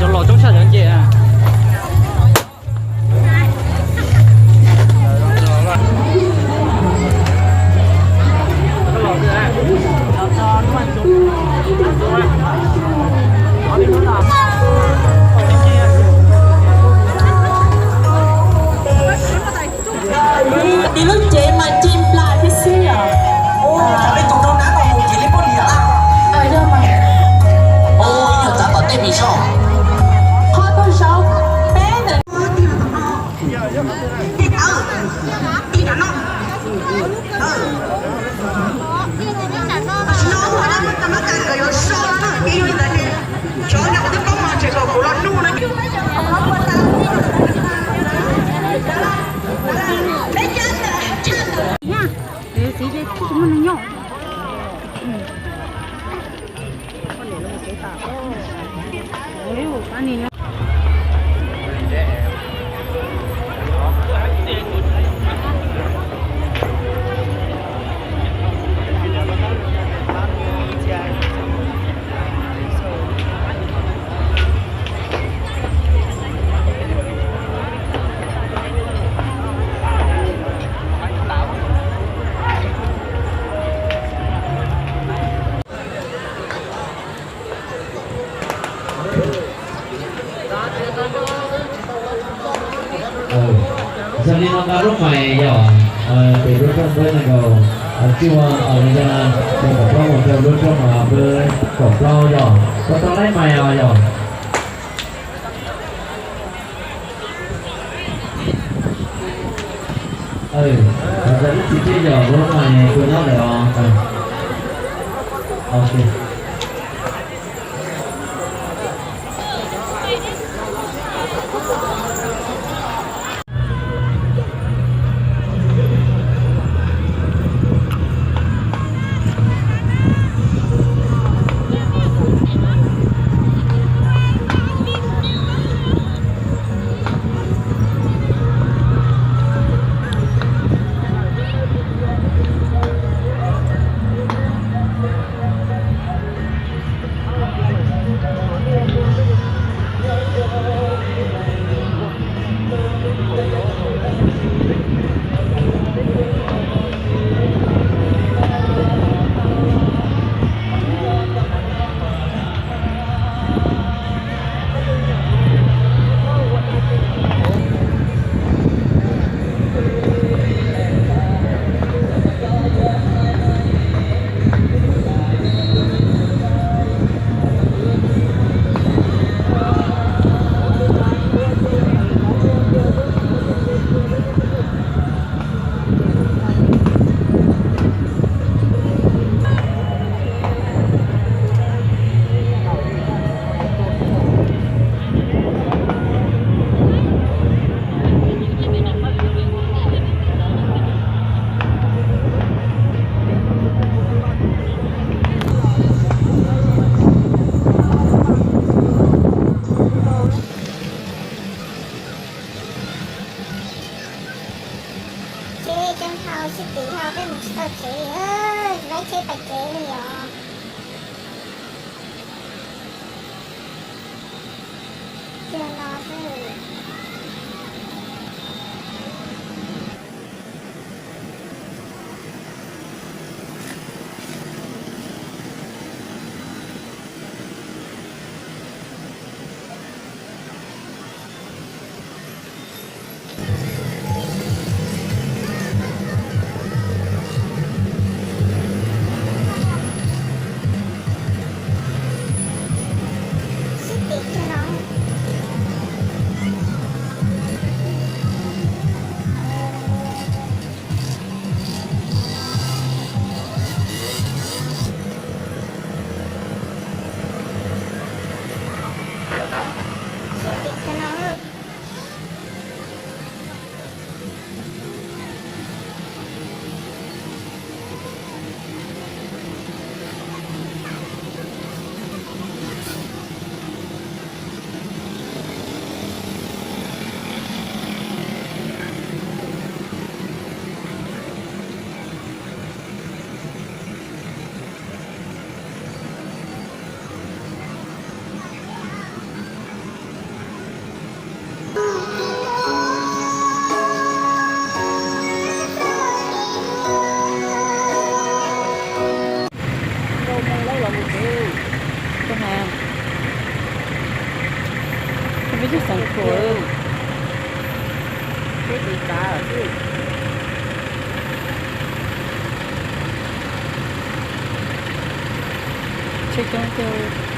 Cov los coob tshaj cov nce. Ib lub cev mas ci nplas thiab xwb yom. Ua li tus rau nab no mus kiag li poj niam lawm. Ua ib nyuag txav tom tej pis soj. Qhov tau zaub peb ntawm. Yog li no nqa lub mais yog pem lub rooj npawb nees nkaum cuaj, yog li ntawd yog kaum plaub mus rau lub rooj npawb kaum plaub yog, koj tau laib mais os yog. Qhov ntawd lub txiv thiab yog lub mais kua nyob ntawd os. Tsheb coob dhau xwb, tim dhau peb mus tsis tau tsev li, tsis laib tsheb pais tsev li os. Yog no xwb. Tsheb coob tiag.